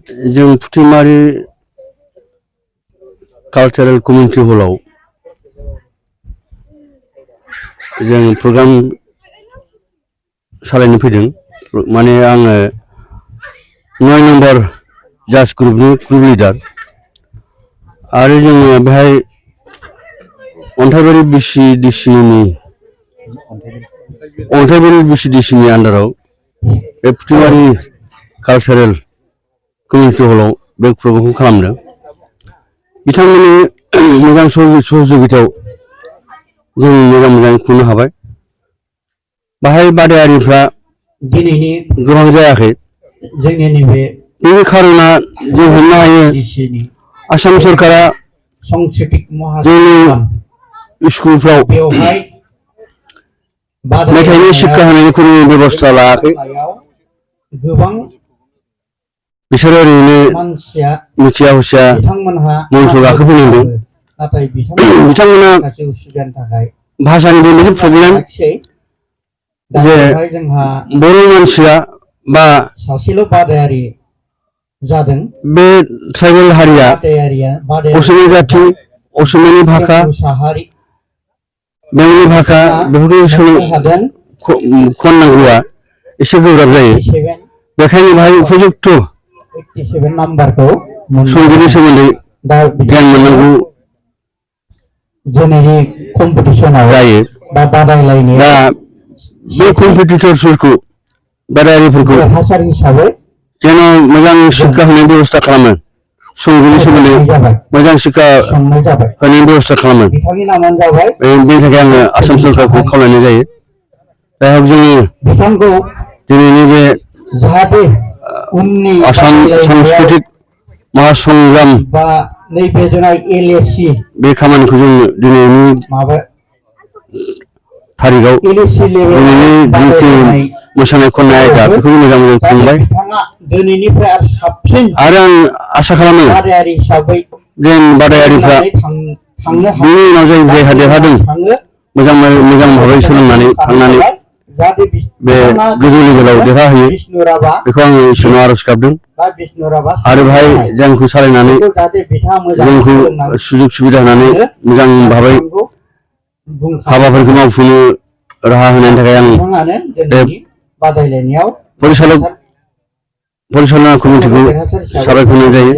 जों फुथिमारि cultural community हलाव जों programme सालायनो फैदों। माने आङो 9 नम्बर जाज ग्रुपनि ग्रुप लिडार आरो जोङो बेहाय अन्थाइबारि बिसिडिसिनि आन्दाराव बे फुथिमारि कालचारेल कमिउनिटि हलाव बे प्रग्रामखौ खालामदों। बिथांमोननि मोजां सहयोगितायाव जों मोजां खुंनो हाबाय। बाहाय बादायारिफ्रा गोबां जायाखै। बेनि खारना जों हमनो हायो आसाम सरकारा जोंनि स्कुलफ्राव मेथाइनि शिक्षा होनायनि खुनु बेबस्था लायाखै। बिसोर ओरैनो मिथिया हुसिया मन्च गाखोफैनांदों। बिथांमोना भाषानिबो मोनसे प्रब्लेम जे बर' मानसिया बा बे ट्राइबेल हारिया असमिया जाथि असमियानि भाषा बेंगलि भाषा बेफोरखौ खननांगौआ एसे गोब्राब जायो। बेखायनो बाहाय उपयुक्त संगीतनि सोमोन्दै गियान मोननांगौ जायो। दा बे कम्पिटिटरफोरखौ बादायारिफोरखौ जेन मोजां शिक्षा होनायनि बेबस्था खालामो, संगीतनि सोमोन्दै मोजां शिक्षा होनायनि बेबस्था खालामो। बेनि थाखाय आङो आसाम सरकारखौ खावलायनाय जायो। दा जोङो दिनैनि बे आसाम सांस्कृतिक महासंग्राम बे खामानिखौ जों दिनैनि थारिखआव दिनैनि जिखि मोसानाय खननाय आयदा बेखौ मोजां खुंबाय आरो आं आसा खालामो जेन बादायारिफ्रा बिनि उनाव जायहा देरहादों मोजां भाबै सोलोंनानै थांनानै बे गोजौ लेभेलाव देरहाहैयो बेखौ आङो इसोरनाव आर'ज गाबदों। आरो बेहाय जोंखौ सालायनानै जोंखौ सुजुग सुबिदा होनानै मोजां भाबै हाबाफोरखौ मावफुंनो राहा होनायनि थाखाय आं परिचालना कमिटिखौ साबायखर होनाय जायो।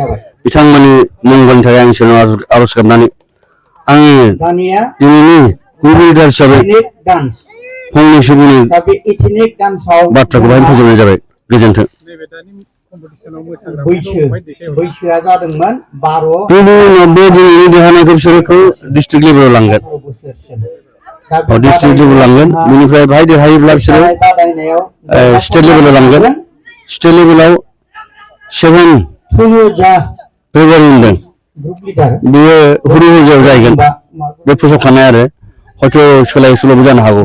बिथांमोननि मंगलनि थाखाय आं इसोरनाव आर'ज गाबनानै आङो दिनैनि ग्रुप लिडार हिसाबै फंनैसो बुंनो बाथ्राखौ बाहाय फोजोबनाय जाबाय। गोजोन्थों। बेनि उनाव बे दिनैनि देरहानायखौ बिसोरखौ डिस्ट्रिक्ट लेभेलाव लांगोन। डिस्ट्रिक्ट लेभेलाव लांगोन। बेनिफ्राय बाहाय देरहायोब्ला बिसोरो स्टेट लेभेलाव लांगोन। स्टेट लेभेलाव 7 फेब्रुवारि होनदों। बेयो हुरुहुजायाव जाहैगोन। बे फोसावखानाय आरो हयथ' सोलाय सोल'बो जानो हागौ।